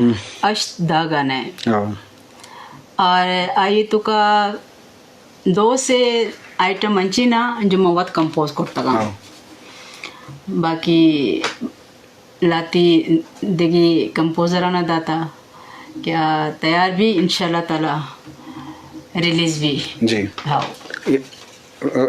ہشت دہ گانے۔ اور آئی توکا دو سے آئٹم انچیں نا جو من وت کمپوز کرتگاں۔ باقی لاتی دگی کمپوزرانا داتا کہ آ تیار بی، انشاءاللہ تعالی ریلیز بی۔ جی۔ ہاؤ۔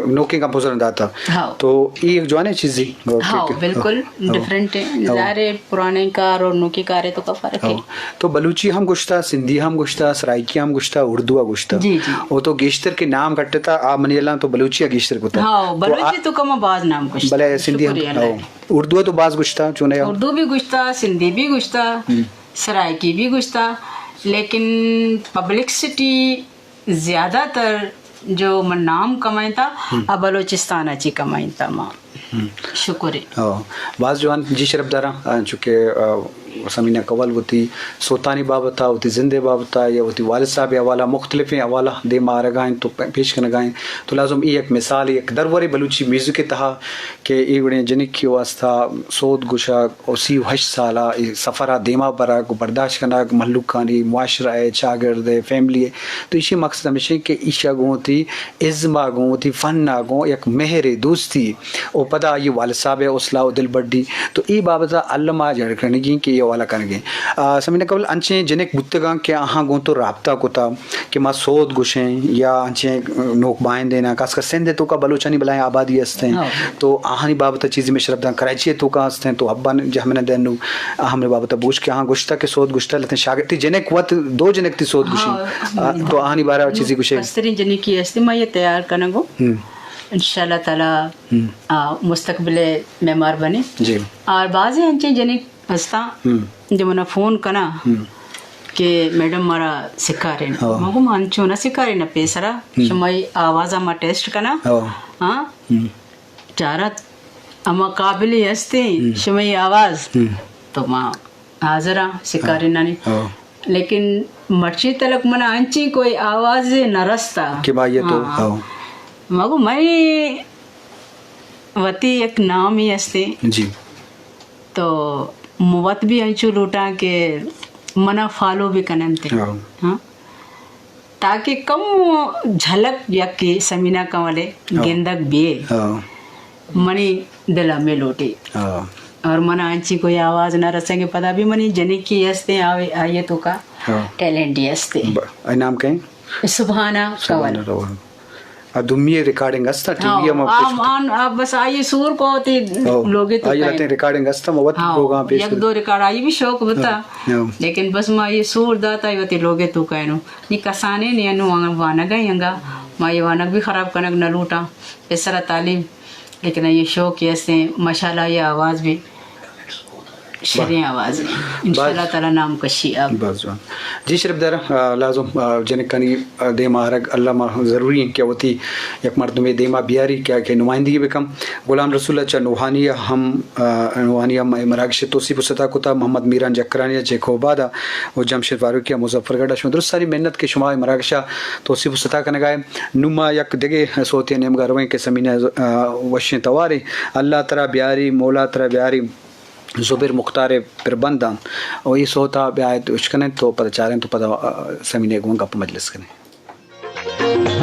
نوکیں کمپوزر داتا۔ ہاؤ۔ تو یہ ایک جوانیں چیزی۔ ہاؤ، بالکل ڈفرنٹ ہے۔ ظاہر ہے پرانے کار اور نوکے کار ہے تو کا فرق ہے۔ تو بلوچی ہم گشتا، سندھی ہم گشتا، سرائیکی ہم گشتا، اردو گشتا۔ جی، جی۔ او تو گیشتر کے نام کٹتا، آ منی اللہ تو بلوچی گیشتر کتا۔ ہاؤ، بلوچی تو کم باز نام گشتا۔ بلے سندھی ہم، شکر اللہ۔ اردو تو باز گشتا، چونے؟ اردو بھی گشتا، سندھی بھی گشتا، سرائیکی بھی گشتا، لیکن پبلکسٹی زیادہ تر جو من نام کمائیں تا، آ بلوچستان چی کمائیں تا ما۔ شکر ہے۔ باز جوان۔ جی شرف داراں، چونکہ سمینہ کول وتی سوتانی بابتا، وتی زندے بابتا یا وتی والد صاحب حوالہ، مختلفیں حوالہ دیما آرگائیں تو پیش کنگائیں۔ تو لازم ای یک مثال، یک درورے بلوچی میوزک تہا کہ ای وڑیں جنک کے واسطہ سوت گشگ و سی و ہشت سالا ای سفرا دیما برگ و برداشت کنگ مہلوکانی، معاشرہ ء، چاگرد ء، فیملی ء۔ تو ایشی مقصد ہمیش انت کہ ایشا گوں وتی ازم ء گوں وتی فن ء گوں یک مہر دوستی و پدا آئی والد صاحب ء حوصلہ و دلبڈی۔ تو ای بابت ء الم ء جڑ کنگی کہ ای حوالہ کنگی۔ آ، سمینہ کول انچیں جنک بوتگاں کہ آہاں گوں تو رابطہ کتا کہ ما سوت گوشیں یا انچیں نوک بائندیناں، خاص کر سندھ ء توکا بلوچانی بلائیں آبادی ہستیں۔ تو آہانی بابت چیزی میں شرف داں، کراچی ء توکا ہستیں تو ابا جہمنہ دینو آہانی بابت بوش کہ آہاں گوشتا کہ سوت گوشتا لتیں شاگرد تی جنک وت دو جنک تی سوت گوشی۔ آ، تو آہانی بارہ چیزی گوشے۔ بسترین جنکی ہستی ما یہ تیار کنگو۔ انشاءاللہ تعالی آ، مستقبل ء معمار بنے۔ جی۔ اور بعضی انچیں جنک ہستاں جو منا فون کنا کہ میڈم مارا سکارین۔ من گو ما انچو نہ سکارین، پیسرا شمائی آواز ما ٹیسٹ کنا۔ ہاں۔ چارت اما قابل ہستے شمائی آواز تو ما حاضر آں سکارینانی۔ لیکن مرچی تلک منا انچیں کوئی آواز نہ رستا کہ ما یہ تو۔ مگو منی وتی یک نامی ہستے۔ جی۔ تو وت بھی انچو لوٹاں کہ منا فالو بھی کننتے۔ ہاں۔ تاکہ کم جھلک یک سمینہ کنولے گندگ بیے۔ منی دل ہمیں لوٹی۔ اور منا انچی کوئی آواز نہ رسیں کہ پدا بھی منی جنکی ہستے، آئیے تو کا ٹیلنٹ ہستے۔ اے نام کہیں؟ سبحانہ کول۔ آ دومی ریکارڈنگ ہستا، ٹی وی ہم آ بس آئی سور کو تے لوگے تو آئی لتے ریکارڈنگ ہستا، موت پروگرام پیش یک دو ریکارڈ آئی بھی شوق بتا۔ لیکن بس ما یہ سور داتا، آئی وتی لوگے تو کہنو۔ نی کسانے نی انو وانگ، وانگ ء انگا ما یہ وانگ بھی خراب کنگ نہ لوٹاں۔ پیسرا تعلیم، لیکن یہ شوق یہ سے ماشاءاللہ یہ آواز بھی شریں آواز ہے۔ انشاءاللہ تعالی نام کشی اب۔ بس جوان۔ جی شرف دار، آ، لازم، آ، جنکانی، آ، دیم آرگ اللہ ما ضروری ہیں کہ وتی یک مردمے دیما بیاری کہ، کہ نمائندگی بکم۔ غلام رسول چہ نوحانی ہم، آ، نوحانی ہم مراگش توصیف و ستا کتا، محمد میران جکرانی چہ کوبادا و جمشید فاروقی مظفر گڑھ۔ شما درستانی محنت کہ شما مراگشا توصیف و ستا کنگا ہے۔ نوں ما یک دگہ سوتے نیمگا رویں کہ سمینہ، آ، وشیں توارے۔ اللہ ترا بیاری، مولا ترا بیاری، زبیر مختار پربندان۔ و اے سوتا بیایت اشکنیں تو پدا چاریں تو پدا، آ، سمینہ گون گپ مجلس کنیں۔